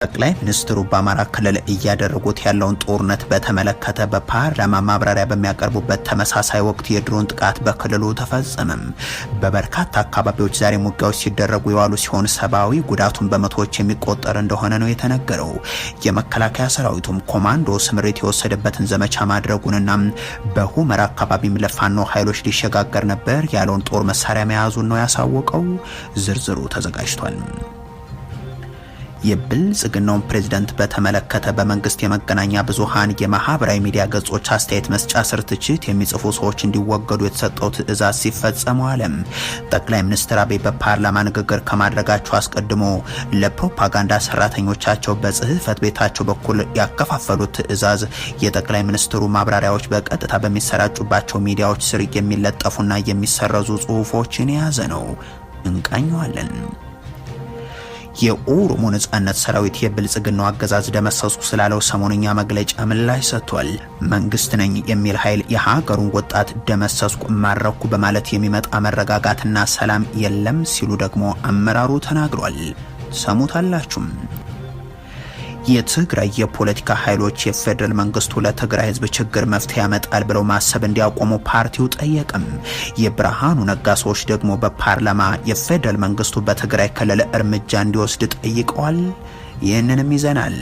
ጠቅላይ ሚኒስትሩ በአማራ ክልል እያደረጉት ያለውን ጦርነት በተመለከተ በፓርላማ ማብራሪያ በሚያቀርቡበት ተመሳሳይ ወቅት የድሮን ጥቃት በክልሉ ተፈጸመም። በበርካታ አካባቢዎች ዛሬም ውጊያዎች ሲደረጉ የዋሉ ሲሆን ሰብአዊ ጉዳቱን በመቶዎች የሚቆጠር እንደሆነ ነው የተነገረው። የመከላከያ ሰራዊቱም ኮማንዶ ስምሪት የወሰደበትን ዘመቻ ማድረጉንና በሁመራ አካባቢም ለፋኖ ኃይሎች ሊሸጋገር ነበር ያለውን ጦር መሳሪያ መያዙን ነው ያሳወቀው። ዝርዝሩ ተዘጋጅቷል። የብልጽግናውን ፕሬዝደንት በተመለከተ በመንግስት የመገናኛ ብዙሃን የማህበራዊ ሚዲያ ገጾች አስተያየት መስጫ ስር ትችት የሚጽፉ ሰዎች እንዲወገዱ የተሰጠው ትዕዛዝ ሲፈጸም ዋለም። ጠቅላይ ሚኒስትር አብይ በፓርላማ ንግግር ከማድረጋቸው አስቀድሞ ለፕሮፓጋንዳ ሰራተኞቻቸው በጽህፈት ቤታቸው በኩል ያከፋፈሉት ትዕዛዝ የጠቅላይ ሚኒስትሩ ማብራሪያዎች በቀጥታ በሚሰራጩባቸው ሚዲያዎች ስር የሚለጠፉና የሚሰረዙ ጽሁፎችን የያዘ ነው። እንቃኘዋለን። የኦሮሞ ነጻነት ሰራዊት የብልጽግናው አገዛዝ ደመሰስኩ ስላለው ሰሞንኛ መግለጫ ምላሽ ሰጥቷል። መንግስት ነኝ የሚል ኃይል የሀገሩን ወጣት ደመሰስኩ፣ ማረኩ በማለት የሚመጣ መረጋጋትና ሰላም የለም ሲሉ ደግሞ አመራሩ ተናግሯል። ሰሙታላችሁም። የትግራይ የፖለቲካ ኃይሎች የፌዴራል መንግስቱ ለትግራይ ህዝብ ችግር መፍትሄ ያመጣል ብለው ማሰብ እንዲያቆሙ ፓርቲው ጠየቅም። የብርሃኑ ነጋ ሰዎች ደግሞ በፓርላማ የፌዴራል መንግስቱ በትግራይ ክልል እርምጃ እንዲወስድ ጠይቀዋል። ይህንንም ይዘናል።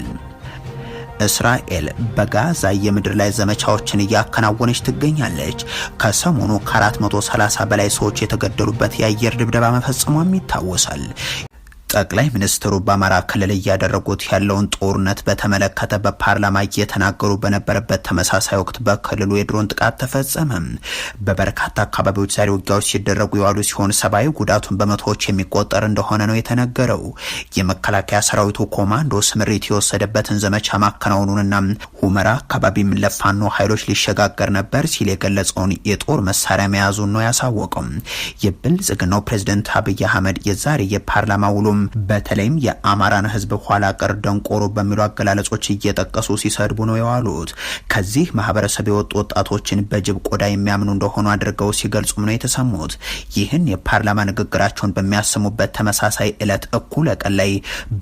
እስራኤል በጋዛ የምድር ላይ ዘመቻዎችን እያከናወነች ትገኛለች። ከሰሞኑ ከ430 በላይ ሰዎች የተገደሉበት የአየር ድብደባ መፈጸሟም ይታወሳል። ጠቅላይ ሚኒስትሩ በአማራ ክልል እያደረጉት ያለውን ጦርነት በተመለከተ በፓርላማ እየተናገሩ በነበረበት ተመሳሳይ ወቅት በክልሉ የድሮን ጥቃት ተፈጸመ። በበርካታ አካባቢዎች ዛሬ ውጊያዎች ሲደረጉ የዋሉ ሲሆን ሰብአዊ ጉዳቱን በመቶዎች የሚቆጠር እንደሆነ ነው የተነገረው። የመከላከያ ሰራዊቱ ኮማንዶ ስምሪት የወሰደበትን ዘመቻ ማከናወኑንና ሁመራ አካባቢም ለፋኖ ኃይሎች ሊሸጋገር ነበር ሲል የገለጸውን የጦር መሳሪያ መያዙን ነው ያሳወቀው። የብልጽግናው ፕሬዝደንት አብይ አህመድ የዛሬ የፓርላማ ውሎ በተለይም የአማራን ህዝብ ኋላ ቀር ደንቆሮ በሚሉ አገላለጾች እየጠቀሱ ሲሰድቡ ነው የዋሉት። ከዚህ ማህበረሰብ የወጡ ወጣቶችን በጅብ ቆዳ የሚያምኑ እንደሆኑ አድርገው ሲገልጹም ነው የተሰሙት። ይህን የፓርላማ ንግግራቸውን በሚያሰሙበት ተመሳሳይ ዕለት እኩለ ቀን ላይ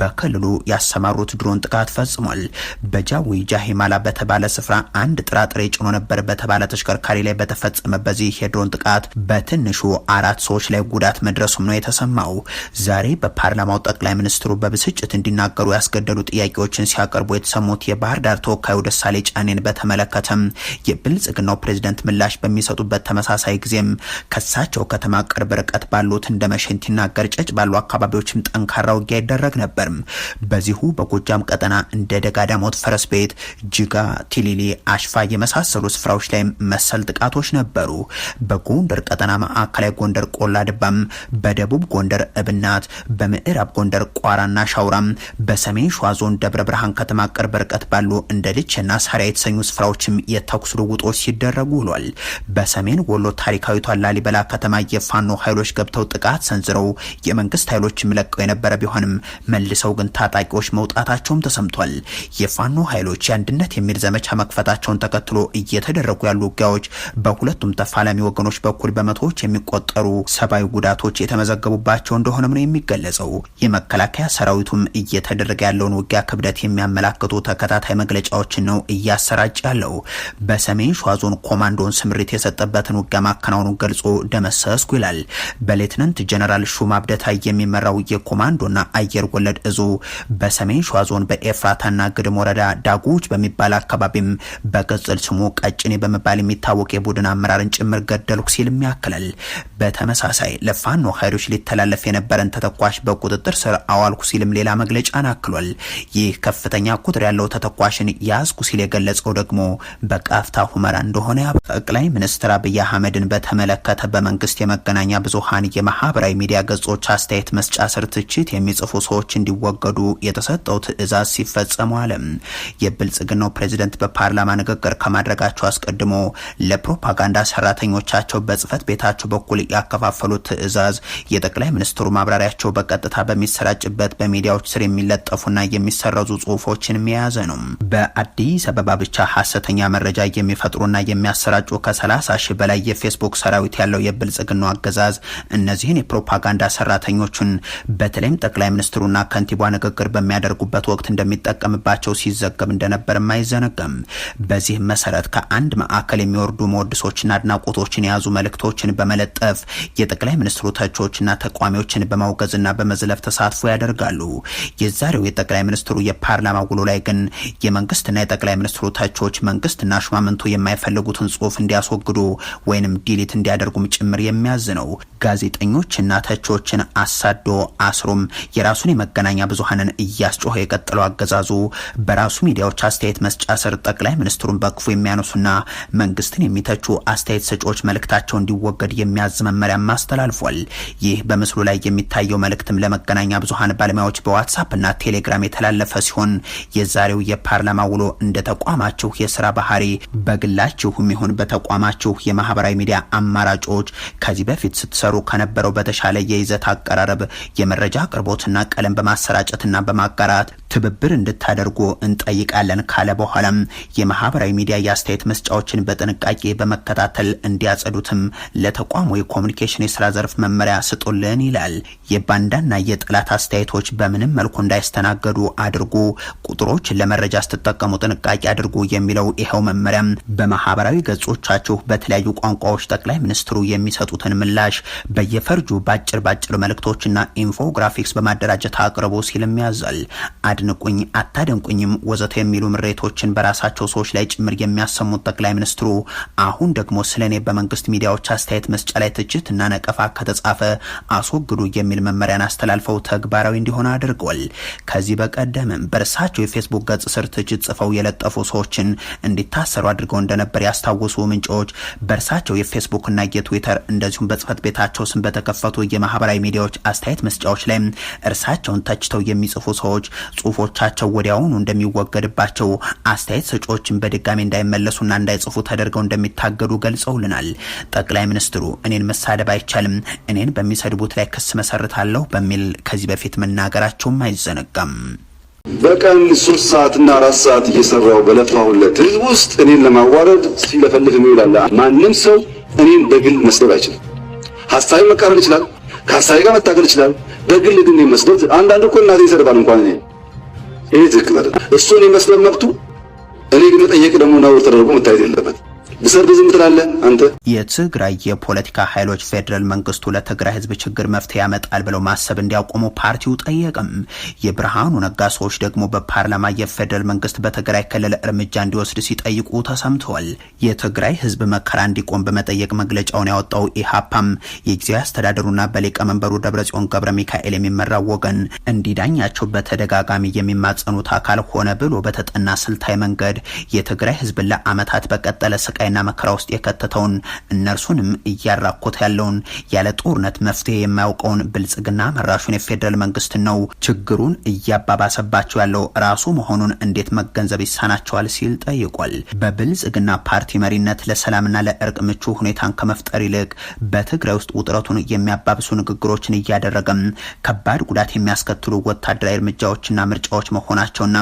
በክልሉ ያሰማሩት ድሮን ጥቃት ፈጽሟል። በጃዊ ጃሂማላ በተባለ ስፍራ አንድ ጥራጥሬ ጭኖ ነበር በተባለ ተሽከርካሪ ላይ በተፈጸመ በዚህ የድሮን ጥቃት በትንሹ 4 ሰዎች ላይ ጉዳት መድረሱም ነው የተሰማው። ዛሬ በፓርላማው ጠቅላይ ሚኒስትሩ በብስጭት እንዲናገሩ ያስገደዱ ጥያቄዎችን ሲያቀርቡ የተሰሙት የባህር ዳር ተወካዩ ደሳለኝ ጫኔን በተመለከተም የብልጽግናው ፕሬዝደንት ምላሽ በሚሰጡበት ተመሳሳይ ጊዜም ከሳቸው ከተማ ቅርብ ርቀት ባሉት እንደ መሸንቲና ገርጨጭ ባሉ አካባቢዎችም ጠንካራ ውጊያ ይደረግ ነበር። በዚሁ በጎጃም ቀጠና እንደ ደጋዳሞት፣ ፈረስ ቤት፣ ጅጋ፣ ቲሊሊ፣ አሽፋ የመሳሰሉ ስፍራዎች ላይ መሰል ጥቃቶች ነበሩ። በጎንደር ቀጠና ማዕከላዊ ጎንደር ቆላ ድባም፣ በደቡብ ጎንደር እብናት፣ በምዕራብ ጎንደር ቋራና ሻውራም፣ በሰሜን ሸዋ ዞን ደብረ ብርሃን ከተማ ቅርብ ርቀት ባሉ እንደ ልቼና ሳሪያ የተሰኙ ስፍራዎችም የተኩስ ልውውጦች ሲደረጉ ውሏል። በሰሜን ወሎ ታሪካዊቷ ላሊበላ ከተማ የፋኖ ኃይሎች ገብተው ጥቃት ሰንዝረው የመንግስት ኃይሎችም ለቀው የነበረ ቢሆንም መልሰው ግን ታጣቂዎች መውጣታቸውም ተሰምቷል። የፋኖ ኃይሎች የአንድነት የሚል ዘመቻ መክፈታቸውን ተከትሎ እየተደረጉ ያሉ ውጊያዎች በሁለቱም ተፋላሚ ወገኖች በኩል በመቶዎች የሚቆጠሩ ሰብአዊ ጉዳቶች የተመዘገቡባቸው እንደሆነም ነው የሚገለጸው። የመከላከያ ሰራዊቱም እየተደረገ ያለውን ውጊያ ክብደት የሚያመላክቱ ተከታታይ መግለጫዎችን ነው እያሰራጨ ያለው። በሰሜን ሸዋ ዞን ኮማንዶን ስምሪት የሰጠበትን ውጊያ ማከናወኑን ገልጾ ደመሰስኩ ይላል። በሌትናንት ጀነራል ሹማ አብደታ የሚመራው የኮማንዶና አየር ወለድ እዙ በሰሜን ሸዋ ዞን በኤፍራታና ግድም ወረዳ ዳጉች በሚባል አካባቢም በቅጽል ስሙ ቀጭኔ በመባል የሚታወቅ የቡድን አመራርን ጭምር ገደልኩ ሲልም ያክላል። በተመሳሳይ ለፋኖ ኃይሎች ሊተላለፍ የነበረን ተተኳሽ በቁጥጥር ስር አዋልኩ ሲልም ሌላ መግለጫን አክሏል። ይህ ከፍተኛ ቁጥር ያለው ተተኳሽን ያዝኩ ሲል የገለጸው ደግሞ በቃፍታ ሁመራ እንደሆነ ጠቅላይ ሚኒስትር አብይ አህመድን በተመለከተ በመንግስት የመገናኛ ብዙሃን የማህበራዊ ሚዲያ ገጾች አስተያየት መስጫ ስር ትችት የሚጽፉ ሰዎች እንዲወገዱ የተሰጠው ትዕዛዝ ሲፈጸሙ አለ። የብልጽግናው ፕሬዝደንት በፓርላማ ንግግር ከማድረጋቸው አስቀድሞ ለፕሮፓጋንዳ ሰራተኞቻቸው በጽህፈት ቤታቸው በኩል ያከፋፈሉት ትዕዛዝ የጠቅላይ ሚኒስትሩ ማብራሪያቸው በቀጥታ በሚሰራጭበት በሚዲያዎች ስር የሚለጠፉና የሚሰረዙ ጽሁፎችን የያዘ ነው። በአዲስ አበባ ብቻ ሀሰተኛ መረጃ የሚፈጥሩና የሚያሰራጩ ከ30 ሺህ በላይ የፌስቡክ ሰራዊት ያለው የብልጽግናው አገዛዝ እነዚህን የፕሮፓጋንዳ ሰራተኞቹን በተለይም ጠቅላይ ሚኒስትሩና ከንቲቧ ንግግር በሚያደርጉበት ወቅት እንደሚጠቀምባቸው ሲዘገብ እንደነበርም አይዘነጋም። በዚህ መሰረት ከአንድ ማዕከል የሚወርዱ መወድሶችና አድናቆቶችን የያዙ መልእክቶችን በመለጠፍ የጠቅላይ ሚኒስትሩ ተቾችና ተቋሚዎችን በማውገዝና በመዝለፍ ተሳትፎ ያደርጋሉ። የዛሬው የጠቅላይ ሚኒስትሩ የፓርላማ ውሎ ላይ ግን የመንግስትና የጠቅላይ ሚኒስትሩ ተቾች መንግስትና ሹማምንቱ የማይፈልጉትን ጽሁፍ እንዲያስወግዱ ወይንም delete እንዲያደርጉም ጭምር የሚያዝ ነው። ጋዜጠኞችና ተቾችን አሳዶ አስሮም የራሱን የመገናኛ ብዙሃንን እያስጮኸ የቀጠለው አገዛዙ በራሱ ሚዲያዎች አስተያየት መስጫ ስር ጠቅላይ ሚኒስትሩን በክፉ የሚያነሱና መንግስትን የሚተቹ አስተያየት ሰጪዎች መልእክታቸው እንዲወገድ የሚያዝ መመሪያም አስተላልፏል። ይህ በምስሉ ላይ የሚታየው መልእክትም ለመገናኛ ብዙሃን ባለሙያዎች በዋትሳፕና ቴሌግራም የተላለፈ ሲሆን የዛሬው የፓርላማ ውሎ እንደ ተቋማችሁ የስራ ባህሪ በግላችሁም ይሁን በተቋማችሁ የማህበራዊ ሚዲያ አማራጮች ከዚህ በፊት ስትሰሩ ከነበረው በተሻለ የይዘት አቀራረብ፣ የመረጃ አቅርቦትና ቀለም በማሰራጨትና በማጋራት ትብብር እንድታደርጉ እንጠይቃለን ካለ በኋላም የማህበራዊ ሚዲያ የአስተያየት መስጫዎችን በጥንቃቄ በመከታተል እንዲያጸዱትም ለተቋሙ የኮሚኒኬሽን የስራ ዘርፍ መመሪያ ስጡልን ይላል። የባንዳና የጠላት አስተያየቶች በምንም መልኩ እንዳይስተናገዱ አድርጉ፣ ቁጥሮች ለመረጃ ስትጠቀሙ ጥንቃቄ አድርጉ የሚለው ይኸው መመሪያም በማህበራዊ ገጾቻችሁ በተለያዩ ቋንቋዎች ጠቅላይ ሚኒስትሩ የሚሰጡትን ምላሽ በየፈርጁ ባጭር ባጭር መልእክቶችና infographics በማደራጀት አቅርቡ ሲልም ያዛል። አድንቁኝ፣ አታደንቁኝም ወዘተ የሚሉ ምሬቶችን በራሳቸው ሰዎች ላይ ጭምር የሚያሰሙት ጠቅላይ ሚኒስትሩ አሁን ደግሞ ስለ እኔ በመንግስት ሚዲያዎች አስተያየት መስጫ ላይ ትችት እና ነቀፋ ከተጻፈ አስወግዱ የሚል መመሪያን አስተላልፈው ተግባራዊ እንዲሆን አድርገዋል። ከዚህ በቀደምም በእርሳቸው የፌስቡክ ገጽ ስር ትችት ጽፈው የለጠፉ ሰዎችን እንዲታሰሩ አድርገው እንደነበር ያስታወሱ ምንጮች በእርሳቸው የፌስቡክና የትዊተር እንደዚሁም በጽህፈት ቤታቸው ስም በተከፈቱ የማህበራዊ ሚዲያዎች አስተያየት መስጫዎች ላይ እርሳቸውን ተችተው የሚጽፉ ሰዎች ጽሁፎቻቸው ወዲያውኑ እንደሚወገድባቸው፣ አስተያየት ሰጪዎችን በድጋሚ እንዳይመለሱና እንዳይጽፉ ተደርገው እንደሚታገዱ ገልጸውልናል። ጠቅላይ ሚኒስትሩ እኔን መሳደብ አይቻልም፣ እኔን በሚሰድቡት ላይ ክስ መሰርታለሁ በሚል ከዚህ በፊት መናገራቸውም አይዘነጋም። በቀን 3 ሰዓትና 4 ሰዓት እየሰራው በለፋሁለት ህዝብ ውስጥ እኔን ለማዋረድ ሲለፈልፍ የሚውል አለ። ማንም ሰው እኔን በግል መስደብ አይችልም። ሀሳቢ መቃረን ይችላል፣ ከሀሳቢ ጋር መታገል ይችላል። በግል ግን እኔን መስደብ፣ አንዳንድ እኮ እናቴ ይሰድባል እንኳን እኔ፣ ይሄ ትክክል አይደለም። እሱ እኔን መስደብ መብቱ፣ እኔ ግን መጠየቅ ደግሞ ነውር ተደርጎ መታየት የለበት። ብሰርብ ዝም ትላለህ አንተ። የትግራይ የፖለቲካ ኃይሎች ፌዴራል መንግስቱ ለትግራይ ህዝብ ችግር መፍትሄ ያመጣል ብለው ማሰብ እንዲያቆሙ ፓርቲው ጠየቅም። የብርሃኑ ነጋ ሰዎች ደግሞ በፓርላማ የፌዴራል መንግስት በትግራይ ክልል እርምጃ እንዲወስድ ሲጠይቁ ተሰምተዋል። የትግራይ ህዝብ መከራ እንዲቆም በመጠየቅ መግለጫውን ያወጣው ኢህአፓም የጊዜያዊ አስተዳደሩና በሊቀመንበሩ ደብረጽዮን ገብረ ሚካኤል የሚመራው ወገን እንዲዳኛቸው በተደጋጋሚ የሚማጸኑት አካል ሆነ ብሎ በተጠና ስልታዊ መንገድ የትግራይ ህዝብን ለአመታት በቀጠለ ስቃይና መከራ ውስጥ የከተተውን፣ እነርሱንም እያራኮተ ያለውን፣ ያለ ጦርነት መፍትሄ የማያውቀውን ብልጽግና መራሹን የፌዴራል መንግስት ነው ችግሩን እያባባሰባቸው ያለው ራሱ መሆኑን እንዴት መገንዘብ ይሳናቸዋል ሲል ጠይቋል። በብልጽግና ፓርቲ መሪነት ለሰላምና ለእርቅ ምቹ ሁኔታን ከመፍጠር ይልቅ በትግራይ ውስጥ ውጥረቱን የሚያባብሱ ንግግሮችን እያደረገም ከባድ ጉዳት የሚያስከትሉ ወታደራዊ እርምጃዎችና ምርጫዎች መሆናቸውና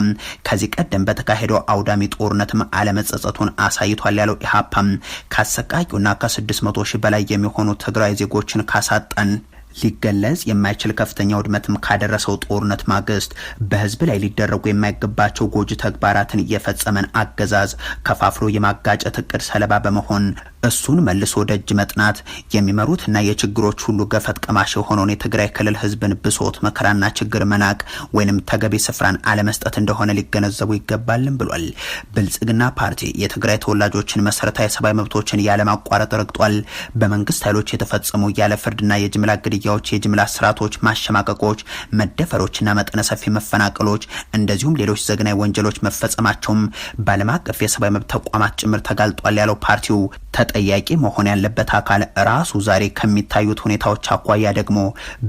ከዚህ ቀደም በተካሄደው አውዳሚ ጦርነትም አለመጸጸቱን አሳይቷል ያለው ኢህአፓም ካሰቃቂውና ከ600 ሺህ በላይ የሚሆኑ ትግራይ ዜጎችን ካሳጣን፣ ሊገለጽ የማይችል ከፍተኛ ውድመትም ካደረሰው ጦርነት ማግስት በህዝብ ላይ ሊደረጉ የማይገባቸው ጎጂ ተግባራትን የፈጸመን አገዛዝ ከፋፍሎ የማጋጨት እቅድ ሰለባ በመሆን እሱን መልሶ ደጅ መጥናት፣ የሚመሩትና የችግሮች ሁሉ ገፈት ቀማሽ የሆነውን የትግራይ ክልል ህዝብን ብሶት፣ መከራና ችግር መናቅ ወይንም ተገቢ ስፍራን አለመስጠት እንደሆነ ሊገነዘቡ ይገባልም ብሏል። ብልጽግና ፓርቲ የትግራይ ተወላጆችን መሰረታዊ ሰብአዊ መብቶችን ያለማቋረጥ ረግጧል። በመንግስት ኃይሎች የተፈጸሙ ያለ ፍርድና የጅምላ ግድያዎች፣ የጅምላ እስራቶች፣ ማሸማቀቆች፣ መደፈሮችና መጠነ ሰፊ መፈናቀሎች እንደዚሁም ሌሎች ዘግናይ ወንጀሎች መፈጸማቸውም በዓለም አቀፍ የሰብአዊ መብት ተቋማት ጭምር ተጋልጧል ያለው ፓርቲው ተጠያቂ መሆን ያለበት አካል ራሱ ዛሬ ከሚታዩት ሁኔታዎች አኳያ ደግሞ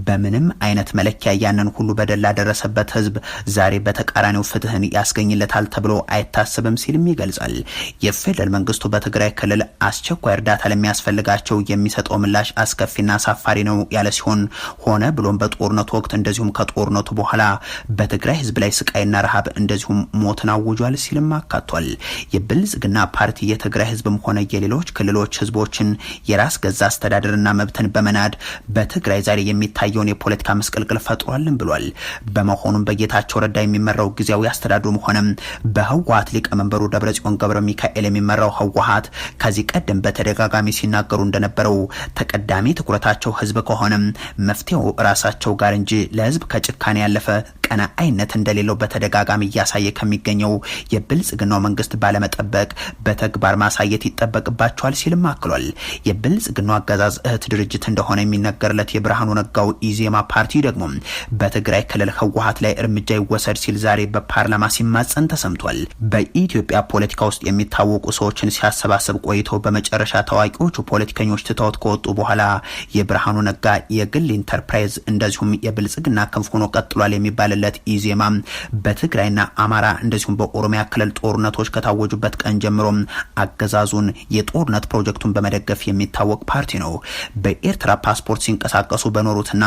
በምንም አይነት መለኪያ ያንን ሁሉ በደል ላደረሰበት ህዝብ ዛሬ በተቃራኒው ፍትህን ያስገኝለታል ተብሎ አይታሰብም ሲልም ይገልጻል። የፌደራል መንግስቱ በትግራይ ክልል አስቸኳይ እርዳታ ለሚያስፈልጋቸው የሚሰጠው ምላሽ አስከፊና አሳፋሪ ነው ያለ ሲሆን ሲሆን ሆነ ብሎም በጦርነቱ ወቅት እንደዚሁም ከጦርነቱ በኋላ በትግራይ ህዝብ ላይ ስቃይና ረሃብ እንደዚሁም ሞትን አውጇል ሲልም አካቷል። የብልጽግና ፓርቲ የትግራይ ህዝብም ሆነ የሌሎች ክልሎች ህዝቦችን የራስ ገዛ አስተዳደርና መብትን በመናድ በትግራይ ዛሬ የሚታየውን የፖለቲካ መስቀልቅል ፈጥሯልን ብሏል። በመሆኑም በጌታቸው ረዳ የሚመራው ጊዜያዊ አስተዳደሩም ሆነ በህወሓት ሊቀመንበሩ ደብረጽዮን ገብረ ሚካኤል የሚመራው ህወሓት ከዚህ ቀደም በተደጋጋሚ ሲናገሩ እንደነበረው ተቀዳሚ ትኩረታቸው ህዝብ ከሆነ መፍትሄው ራሳቸው ጋር እንጂ ለህዝብ ከጭካኔ ያለፈ ቀናኢነት እንደሌለው በተደጋጋሚ እያሳየ ከሚገኘው የብልጽግናው መንግስት ባለመጠበቅ በተግባር ማሳየት ይጠበቅባቸዋል ሲልም አክሏል። የብልጽግናው አገዛዝ እህት ድርጅት እንደሆነ የሚነገርለት የብርሃኑ ነጋው ኢዜማ ፓርቲ ደግሞ በትግራይ ክልል ህወሓት ላይ እርምጃ ይወሰድ ሲል ዛሬ በፓርላማ ሲማጸን ተሰምቷል። በኢትዮጵያ ፖለቲካ ውስጥ የሚታወቁ ሰዎችን ሲያሰባስብ ቆይተው በመጨረሻ ታዋቂዎቹ ፖለቲከኞች ትተውት ከወጡ በኋላ የብርሃኑ ነጋ የግል ኢንተርፕራይዝ እንደዚሁም የብልጽግና ክንፍ ሆኖ ቀጥሏል የሚባልለት ኢዜማ በትግራይና አማራ እንደዚሁም በኦሮሚያ ክልል ጦርነቶች ከታወጁበት ቀን ጀምሮ አገዛዙን የጦርነት ፕሮጀክቱን በመደገፍ የሚታወቅ ፓርቲ ነው። በኤርትራ ፓስፖርት ሲንቀሳቀሱ በኖሩትና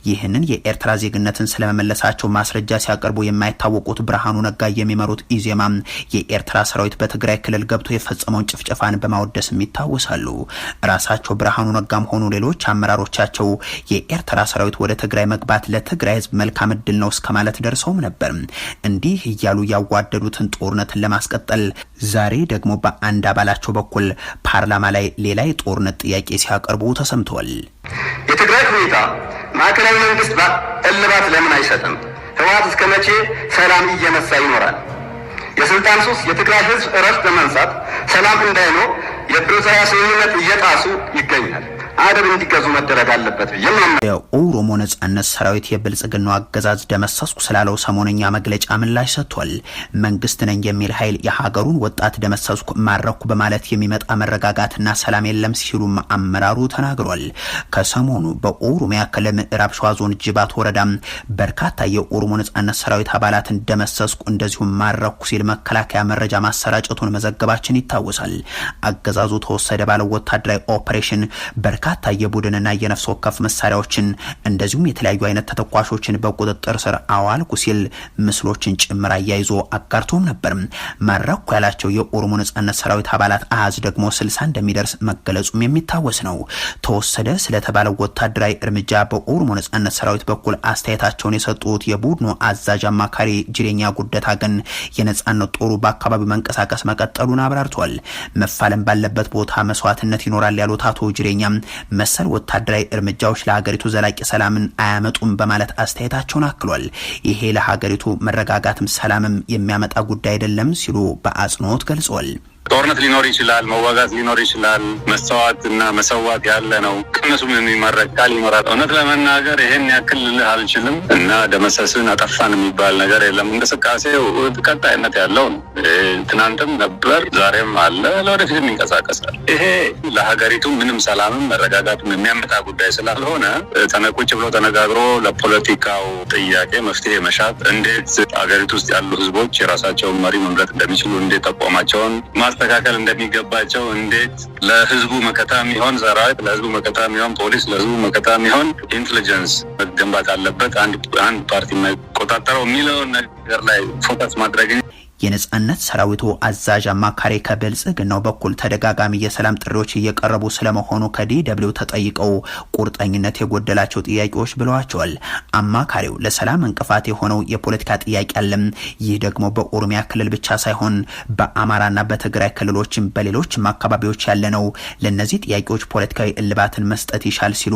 ይህንን የኤርትራ ዜግነትን ስለመመለሳቸው ማስረጃ ሲያቀርቡ የማይታወቁት ብርሃኑ ነጋ የሚመሩት ኢዜማ የኤርትራ ሰራዊት በትግራይ ክልል ገብቶ የፈጸመውን ጭፍጨፋን በማወደስም ይታወሳሉ። ራሳቸው ብርሃኑ ነጋም ሆኑ ሌሎች አመራሮቻቸው የኤርትራ ሰራዊት ወደ ትግራይ መግባት ለትግራይ ሕዝብ መልካም እድል ነው እስከ ማለት ደርሰውም ነበር። እንዲህ እያሉ ያዋደዱትን ጦርነትን ለማስቀጠል ዛሬ ደግሞ በአንድ አባላቸው በኩል ፓርላማ ላይ ሌላ የጦርነት ጥያቄ ሲያቀርቡ ተሰምተዋል። የትግራይ ሁኔታ ማዕከላዊ መንግስት እልባት ለምን አይሰጥም? ህወሓት እስከ መቼ ሰላም እየነሳ ይኖራል? የስልጣን ሱስ የትግራይ ህዝብ እረፍት በመንሳት ሰላም እንዳይኖር የፕሪቶሪያ ስምምነት እየጣሱ ይገኛል። አደብ እንዲገዙ መደረግ አለበት ብዬ የኦሮሞ ነጻነት ሰራዊት የብልጽግናው አገዛዝ ደመሰስኩ ስላለው ሰሞነኛ መግለጫ ምላሽ ሰጥቷል። መንግስት ነኝ የሚል ኃይል የሀገሩን ወጣት ደመሰስኩ፣ ማረኩ በማለት የሚመጣ መረጋጋትና ሰላም የለም ሲሉም አመራሩ ተናግሯል። ከሰሞኑ በኦሮሚያ ክልል ምዕራብ ሸዋ ዞን ጅባት ወረዳ በርካታ የኦሮሞ ነጻነት ሰራዊት አባላትን ደመሰስኩ እንደዚሁም ማረኩ ሲል መከላከያ መረጃ ማሰራጨቱን መዘገባችን ይታወሳል። አገዛዙ ተወሰደ ባለው ወታደራዊ ኦፕሬሽን በርካታ የቡድንና የነፍስ ወከፍ መሳሪያዎችን እንደዚሁም የተለያዩ አይነት ተተኳሾችን በቁጥጥር ስር አዋልኩ ሲል ምስሎችን ጭምር አያይዞ አጋርቶም ነበር። ማረኩ ያላቸው የኦሮሞ ነጻነት ሰራዊት አባላት አሃዝ ደግሞ 60 እንደሚደርስ መገለጹም የሚታወስ ነው። ተወሰደ ስለተባለው ወታደራዊ እርምጃ በኦሮሞ ነጻነት ሰራዊት በኩል አስተያየታቸውን የሰጡት የቡድኑ አዛዥ አማካሪ ጅሬኛ ጉደታ ግን የነጻነት ጦሩ በአካባቢው መንቀሳቀስ መቀጠሉን አብራርቷል። መፋለም ባለበት ቦታ መስዋዕትነት ይኖራል ያሉት አቶ ጅሬኛ መሰል ወታደራዊ እርምጃዎች ለሀገሪቱ ዘላቂ ሰላምን አያመጡም በማለት አስተያየታቸውን አክሏል። ይሄ ለሀገሪቱ መረጋጋትም ሰላምም የሚያመጣ ጉዳይ አይደለም ሲሉ በአጽንኦት ገልጿል። ጦርነት ሊኖር ይችላል፣ መዋጋት ሊኖር ይችላል። መሰዋት እና መሰዋት ያለ ነው። ከእነሱም የሚመረቅ ቃል ይኖራል። እውነት ለመናገር ይሄን ያክል ልልህ አልችልም እና ደመሰስን አጠፋን የሚባል ነገር የለም። እንቅስቃሴው ቀጣይነት ያለው ነው። ትናንትም ነበር፣ ዛሬም አለ፣ ለወደፊትም ይንቀሳቀሳል። ይሄ ለሀገሪቱ ምንም ሰላምም መረጋጋትም የሚያመጣ ጉዳይ ስላልሆነ ቁጭ ብሎ ተነጋግሮ ለፖለቲካው ጥያቄ መፍትሄ መሻት፣ እንዴት ሀገሪቱ ውስጥ ያሉ ህዝቦች የራሳቸውን መሪ መምረጥ እንደሚችሉ፣ እንዴት ተቋማቸውን ማስተካከል እንደሚገባቸው፣ እንዴት ለህዝቡ መከታ የሚሆን ሰራዊት፣ ለህዝቡ መከታ የሚሆን ፖሊስ፣ ለህዝቡ መከታ የሚሆን intelligence መገንባት አለበት፣ አንድ ፓርቲ የማይቆጣጠረው የሚለውን ነገር ላይ focus ማድረግ። የነጻነት ሰራዊቱ አዛዥ አማካሪ ከብልጽግናው በኩል ተደጋጋሚ የሰላም ጥሪዎች እየቀረቡ ስለመሆኑ ከዲደብሊው ተጠይቀው ቁርጠኝነት የጎደላቸው ጥያቄዎች ብለዋቸዋል። አማካሪው ለሰላም እንቅፋት የሆነው የፖለቲካ ጥያቄ አለም። ይህ ደግሞ በኦሮሚያ ክልል ብቻ ሳይሆን በአማራና በትግራይ ክልሎችም በሌሎችም አካባቢዎች ያለ ነው። ለእነዚህ ጥያቄዎች ፖለቲካዊ እልባትን መስጠት ይሻል ሲሉ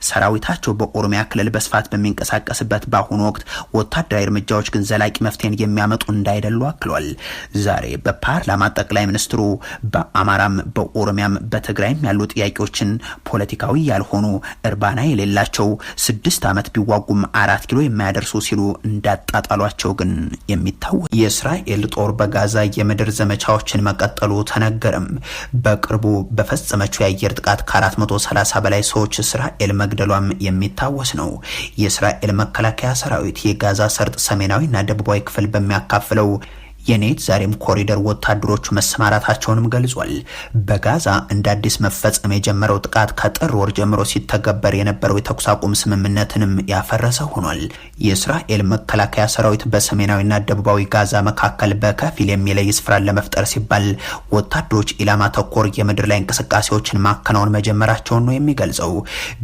ሰራዊታቸው በኦሮሚያ ክልል በስፋት በሚንቀሳቀስበት በአሁኑ ወቅት ወታደራዊ እርምጃዎች ግን ዘላቂ መፍትሄን የሚያመጡ እንዳይደሉ አክሏል። ዛሬ በፓርላማ ጠቅላይ ሚኒስትሩ በአማራም በኦሮሚያም በትግራይም ያሉ ጥያቄዎችን ፖለቲካዊ ያልሆኑ፣ እርባና የሌላቸው፣ 6 ዓመት ቢዋጉም 4 ኪሎ የማያደርሱ ሲሉ እንዳጣጣሏቸው ግን የሚታወቅ። የእስራኤል ጦር በጋዛ የምድር ዘመቻዎችን መቀጠሉ ተነገረም። በቅርቡ በፈጸመችው የአየር ጥቃት ከ430 በላይ ሰዎች እስራኤል መግደሏም የሚታወስ ነው። የእስራኤል መከላከያ ሰራዊት የጋዛ ሰርጥ ሰሜናዊና ደቡባዊ ክፍል በሚያካፍለው የኔትዛሪም ኮሪደር ወታደሮቹ መሰማራታቸውንም ገልጿል። በጋዛ እንደ አዲስ መፈጸም የጀመረው ጥቃት ከጥር ወር ጀምሮ ሲተገበር የነበረው የተኩስ አቁም ስምምነትንም ያፈረሰ ሆኗል። የእስራኤል መከላከያ ሰራዊት በሰሜናዊና ደቡባዊ ጋዛ መካከል በከፊል የሚለይ ስፍራን ለመፍጠር ሲባል ወታደሮች ኢላማ ተኮር የምድር ላይ እንቅስቃሴዎችን ማከናወን መጀመራቸውን ነው የሚገልጸው።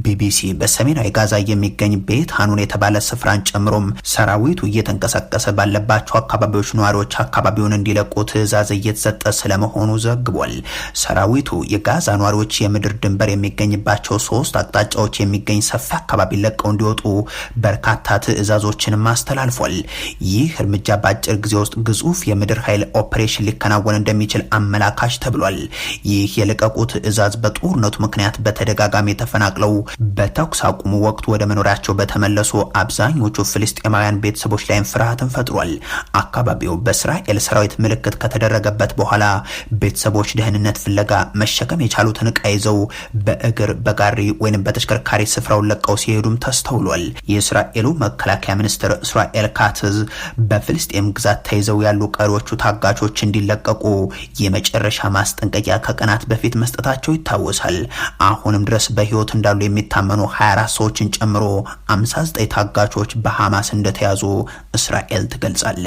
ቢቢሲ በሰሜናዊ ጋዛ የሚገኝ ቤት ሀኑን የተባለ ስፍራን ጨምሮም ሰራዊቱ እየተንቀሳቀሰ ባለባቸው አካባቢዎች ነዋሪዎች አካባቢውን እንዲለቁ ትዕዛዝ እየተሰጠ ስለመሆኑ ዘግቧል። ሰራዊቱ የጋዛ ነዋሪዎች የምድር ድንበር የሚገኝባቸው 3 አቅጣጫዎች የሚገኝ ሰፊ አካባቢ ለቀው እንዲወጡ በርካታ ትዕዛዞችንም አስተላልፏል። ይህ እርምጃ በአጭር ጊዜ ውስጥ ግዙፍ የምድር ኃይል ኦፕሬሽን ሊከናወን እንደሚችል አመላካች ተብሏል። ይህ የልቀቁ ትዕዛዝ በጦርነቱ ምክንያት በተደጋጋሚ ተፈናቅለው በተኩስ አቁሙ ወቅት ወደ መኖሪያቸው በተመለሱ አብዛኞቹ ፍልስጤማውያን ቤተሰቦች ላይም ፍርሃትን ፈጥሯል። አካባቢው በእስራኤል ሰራዊት ምልክት ከተደረገበት በኋላ ቤተሰቦች ደህንነት ፍለጋ መሸከም የቻሉትን ዕቃ ይዘው በእግር፣ በጋሪ ወይንም በተሽከርካሪ ስፍራውን ለቀው ሲሄዱም ተስተውሏል። የእስራኤሉ መከላከያ ሚኒስትር እስራኤል ካትዝ በፍልስጤም ግዛት ተይዘው ያሉ ቀሪዎቹ ታጋቾች እንዲለቀቁ የመጨረሻ ማስጠንቀቂያ ከቀናት በፊት መስጠታቸው ይታወሳል። አሁንም ድረስ በህይወት እንዳሉ የሚታመኑ 24 ሰዎችን ጨምሮ 59 ታጋቾች በሐማስ እንደተያዙ እስራኤል ትገልጻለች።